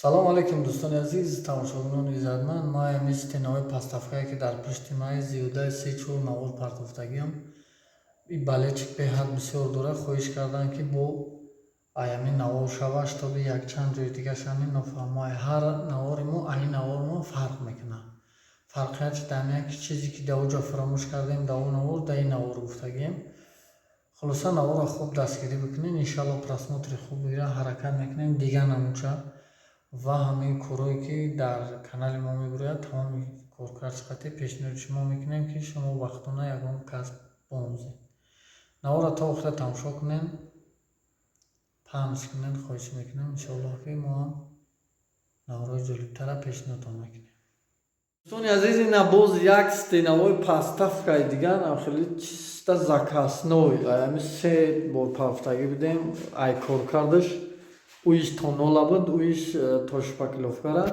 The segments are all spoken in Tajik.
Салом алейкум, дӯстони азиз, тамошобинони иззатманд. Ма ҳамин стенаҳои подставкае, ки дар пушти май зиёдаи се-чор навор партофтагиам, и болельщик беҳад бисёр дорад. Хоҳиш карданд, ки бо аями навор шава, чтобы якчанд ҷои дигарашани нофаҳмо. Ҳар навори мо аи навори мо фарқ мекунад. Фарқиятш дар ин ки чизе ки дар оҷо фаромӯш кардем, дар он навор, дар ин навор гуфтагием. Хулоса, наворро хуб дастгирӣ бикунед, иншалло, просмотри хуб бигирад. Ҳаракат мекунем дигар намуча ва ҳамаи корҳое, ки дар канали мо мебирояд, тамоми коркардшқати пешниҳоди шумо мекунем, ки шумо вақтона ягон касб биомӯзед. Наворро то охира тамошо кунед, паҳнш кунед, хоҳиш мекунем. Иншоаллоҳ, ки мо ҳам наворҳои ҷолибтара пешниҳодтон мекунем. Дӯстони азиз, ина боз як стенаҳои подставкаи дигар, хеле чиста заказной. Ами се бор пафтагӣ будем. Ай коркардаш уиш тонола буд, уиш то шпаклёвкара.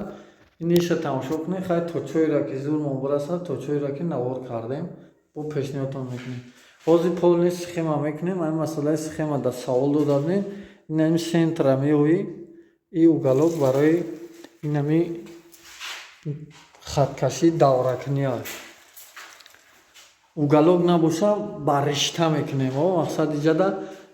Иниша тамошо кунед. Хай, то чойра ки зурмон бирасад, то чойра ки навор кардем, бо пешниҳодтон мекунем. Ҳозир полный схема мекунем. Ами масъалаи схема дар савол дода будем. Инами центра меоӣ, и уголок барои инами хаткашии давракунӣ аст. Уголок набоша, ба ришта мекунем. Мақсад, иҷада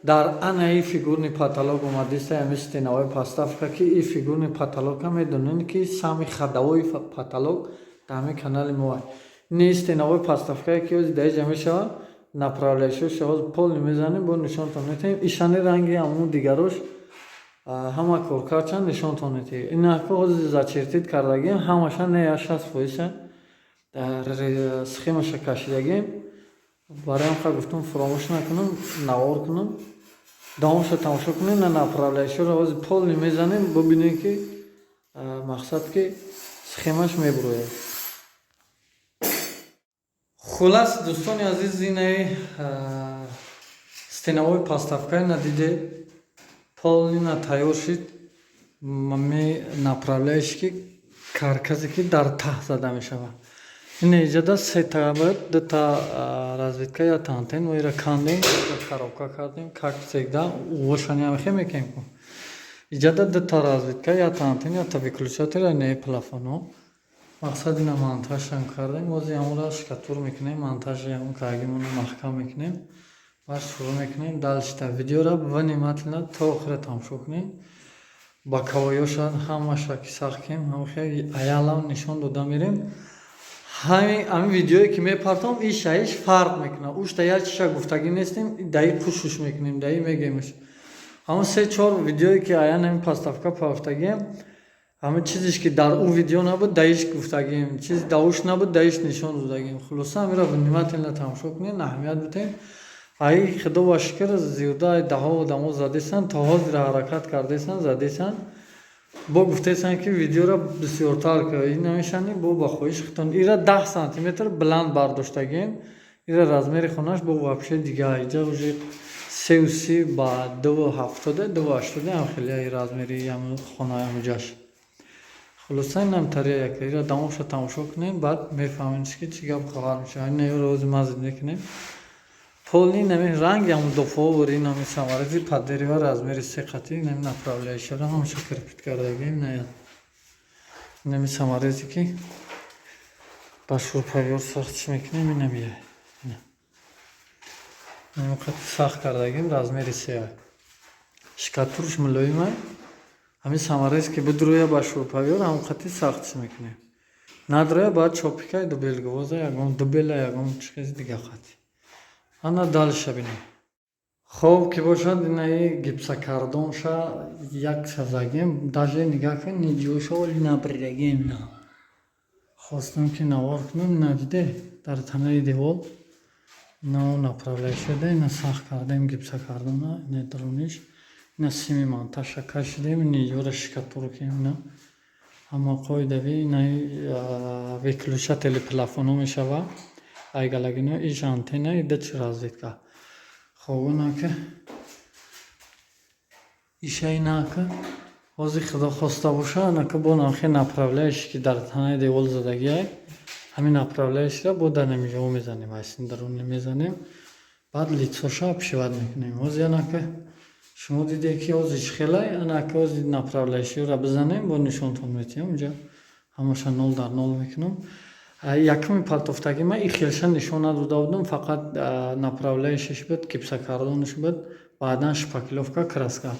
дар анаи фигурный потолок омадиста. Ами стенаҳои подставка, ки и фигурный потолока медонед, ки самый ходовой потолок дар ҳамин канали мо. Ини стенаҳои подставкае, ки ҳозир дар иҷа мешавад, направляющиҳош ҳозир полный мезанем, бо нишонтон метаҳем. Ишани ранги ҳамун дигарош ҳама коркардчан нишонтон метаҳем. Инако ҳозир зачертить кардагием ҳамаша, не, 60 фоизша схемаша кашидагием. Барои ҳам ха гуфтум, фуромӯш накунам, навор кунам. Давомша тамошо кунем. На направляющиҳоро ҳозир полный мезанем, бубинем, ки мақсад, ки схемаш мебурояд. Хулас, дӯстони азиз, инаи стенаҳои подставкаи надиде, полный на тайёр шид. Ме направляющий, ки карказе, ки дар таҳ зада мешавад. Ина иҷода сета буд: дута розетка, якта антен. Мо ира кандем, коробка кардем, как всегда увошани ҳамихе мекунем. Иҷода дута розетка, якта антен, якта выключатель, инаи плафоно. Мақсад, ина монтажам кардем. Бози ҳамонро штукатур мекунем, монтажи ҳамон кагимонро маҳкам мекунем, баъд шурӯъ мекунем. Дальше видеоро внимательно то охира тамошо кунем. Боковойёша ҳамаша ки сахт кунем, ҳамихе аялам нишон дода мерем. Ҳамин видеое, ки мепартом, иш аиш фарқ мекунад. Ушта як чиша гуфтагӣ нестем, даи пӯшуш мекунем, даи мегемш. Ҳамон се чор видеое, ки аян ҳамин подставка пафтагием, ҳамин чизеш, ки дар ӯ видео набуд, даиш гуфтагием, чиз дауш набуд, даиш нишон додагием. Хулоса, ҳаминро внимательно тамошо кунед, аҳамият бидиҳем. Аи худо ба шукр, зиёда даҳо одамо задесанд, то ҳозир ҳаракат кардесанд, задесанд, бо гуфтесанд, ки видеоро бисёртар ка. Ин намешани, бо ба хоҳиши худтон ира 10 сантиметр баланд бардоштагием. Ира размери хонаш бо вообще дига, иҷа уже 3,30 ба 2,70, 2,80 ҳам хеле размери хонаи ҳамуҷаш. Хулоса, инам тария яка. Ира давомша тамошо кунем, баъд мефаҳмем, ки чӣ гап хабар мешавад. Ина ёро мазид мекунем полный, нами ранги ҳамун дофовор, инами саморези под дерево, размери се қати, инами направляющиро ҳамаша крепить кардагием. Инами саморезе, ки ба шуруповёрт сахтш мекунем, инами қати сахт кардагим, размери сеа, штукатурш мулоима. Ҳамин саморез, ки бидурӯя ба шуруповёрт, ҳамон қати сахтш мекунем. Надроя, баъд чопикай, дубелгвоза, ягон дубела, ягон чизи дига қати. Ана дальше бинем. Хоб ки бошад, инаи гипсокартонша як сазагем, даже нигаҳ кун, ниҷоша оли набридагем. На хостам, ки навор кунам, надиде, дар танаи девол ино направляющида, ина сахт кардем гипсокартона, ина даруниш, ина сими монтажша кашидем, ниҷора штукатуркем, ина ҳама қоидави. Инаи выключатели плафоно мешава, ай галогено, иш антенна, ида чи розетка. Хоб, инака ишаинака ҳозир, худо хоста боша, анака бо нархи направляющий, ки дар танаи девол задагиай, ҳамин направляющийро бо дар намиҷоҳо мезанем, айсин даруни мезанем, баъд лицоша обшивать мекунем. Ҳозир анака Шумо дидед, ки ҳозир хелай, ана ки ҳозир направляющийро бизанем, бо нишонтон метиҳам. Инҷа ҳамаша нол дар нол мекунам. Якуми партофтагӣ ман и хелша нишон надода будам, фақат направляющийш буд, гипсокартонаш буд, баъдан шпаклёвка, краска.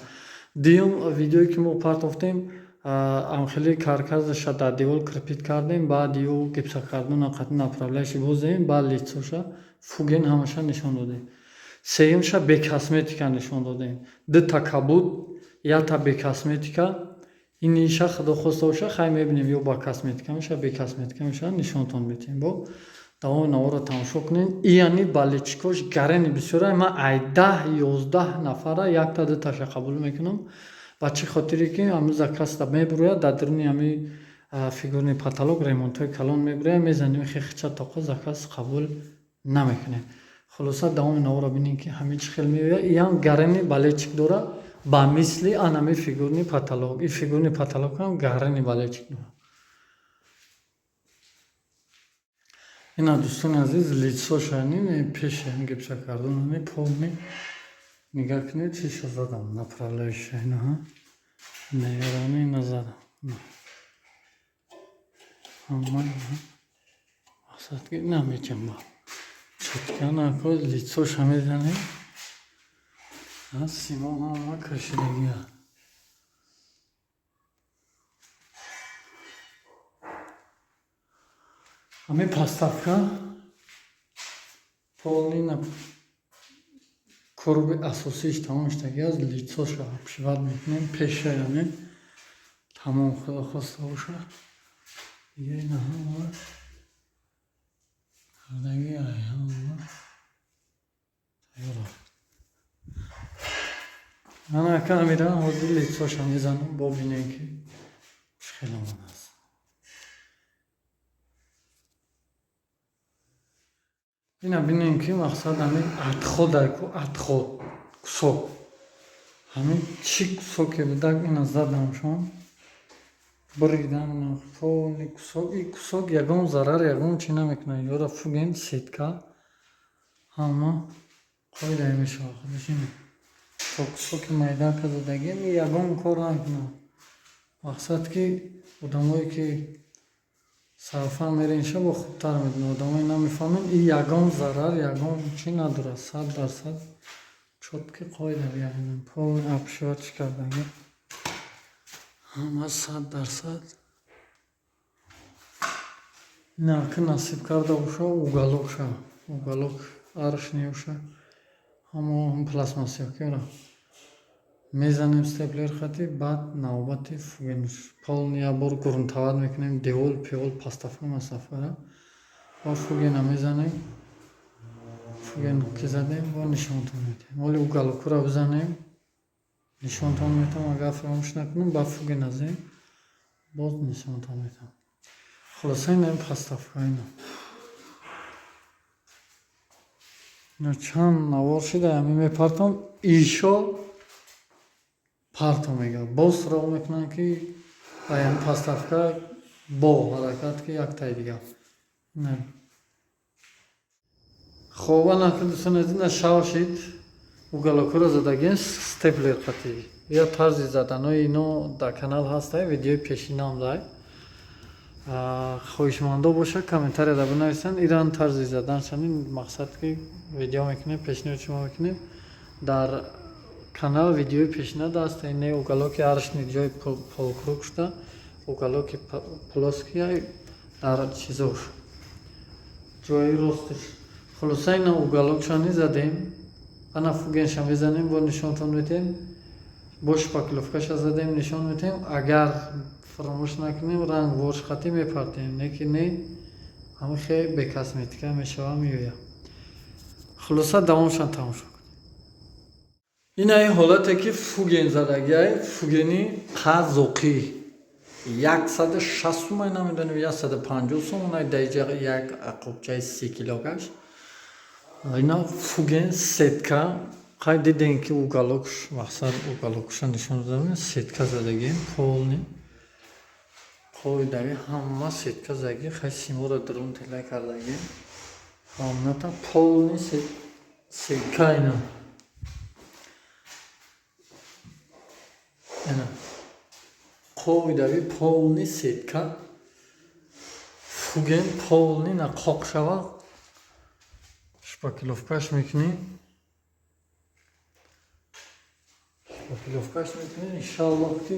Дуюм видеое, ки мо партофтем, амхели каркасаша дар девор крепить кардем, баъд ю гипсокартона қати направляющий бозем, баъд лицоша фуген ҳамаша нишон додем. Сеюмша бе косметика нишон додем. Дута кабуд, якта бе косметика. Иниша, худо хоста боша, хай мебинем, ё ба косметика меша, бе косметика меша, нишонтон метиҳем. Бо давоми наворро тамошо кунед. Ияни болельщикош гарени бисёра. Ман ай 10-11 нафара якта дуташа қабул мекунам. Ба чӣ хотире ки ҳамин заказда мебурояд, дар даруни ҳамин фигурный потолок ремонтҳои калон мебурояд, мезанем хехча тоқа, заказ қабул намекунем. Хулоса, давоми наворро бинед, ки ҳамин чӣ хел меояд. Иам гарени болельщик дорад, ба мисли анами фигурный потолок. И фигурный потолок ҳам гарени болельщик дорад. Ина, дӯстони азиз, лицоша пеши гипсокартонани полный нигаҳ кунед, чиша задам, направляющая инаҳа неёрани ина задам. Ҳама мақсад ки намеҷамба чётко нако лицоша мезанем, симо ҳама кашидагиа. Ҳамин поставка полный коруби асосиш тамом шудагӣ аст, лицоша обшивать мекунем, пеша яъне тамом, худо хоста боша. Дига ина ҳама кардаги, ай ҳама тайёр. Ана ака амира ҳозир лицоша мезанам, бобинем, ки чӣ хел омадааст. Ина бинем, ки мақсад ҳамин отход ку, отход кусок, ҳамин чӣ кусоке будак, ина задамшон, буридам, ина полный кусок. И кусок ягон зарар, ягон чӣ намекунад. Ёра фуген, сетка ҳама қоида мешавад. Худаш ина то кусоки майда задагем, ягон кор намекунад. Мақсад ки одамое ки сарфа меренша, бо хубтар медонад. Одамое намефаҳманд, и ягон зарар, ягон чӣ надорад, 100% чётки қоида биягинам, полный обшивать кардаги ҳама 100%. Ина ки насиб карда боша, уголокша, уголок аршниёша ҳамо пластмассиёкиро мезанем степлер хати, баъд навбати фугенш полный як бор грунтовать мекунем, девол певол, поставка маставкара ва фугена мезанем. Фуген ки задем, бо нишонтон медиҳем. Оли уголокуро бизанем, нишонтон метавам, агар фаромӯш накунам, ба фугена зем, боз нишонтон метавам. Хулоса, ина ин поставка ина. Ина чанд навор шуда, ҳамин мепартом, ишо парто мегӯяд. Боз суроғ мекунанд, ки ба ҳамин поставка бо ҳаракат ки яктаи дигар. Хоб, ана дӯстони азиз, ина шав шид, уголокҳоро задагем степлер қатӣ. Я тарзи заданои ино дар канал ҳастай, видеои пешинаам дай. Хоҳишмандо боша, комментарияда бинависанд. Иран тарзи заданшани мақсад ки видео мекунем, пешниҳод шумо мекунем. Дар канал видеои пешина даст, не уголоки аршни ҷои полукруг шуда, уголоки плоский дар чизош ҷои росташ. Хулоса, ина уголокшани задем, ана фугенша мезанем, бо нишонтон метиҳем, бо шпаклёвкаша задем, нишон метиҳем. Агар фаромӯш накунем, ранг ворш хатӣ мепартем, не ки не, ҳамин хе бе косметика мешава, меояд. Хулоса, давомшан тамошо кунед. Ина ин ҳолате ки фуген задагиай, фугени қазоқӣ 160 сумай, намедонем, 150 сомонай, даиҷа як қобчаи 30 килогаш. Ина фуген сетка қай дидем, ки уголокш, мақсад уголокша нишон додам, сетка задагием, полный қоидави ҳама сетка задаги, хай симоро дарун тела кардагием. Комната полный сетка ина. Ина қоидави, полный сетка, фуген полный на қоқ шава, шпаклёвкаш мекунӣ, шпаклёвкаш мекунӣ. Иншаллоҳ, ки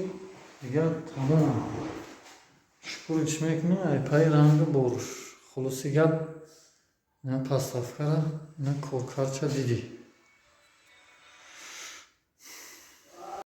дигар тамом, шпурич мекунӣ, айпаи ранги боруш. Хулоси гап, ина поставкара, ина коркарча дидӣ.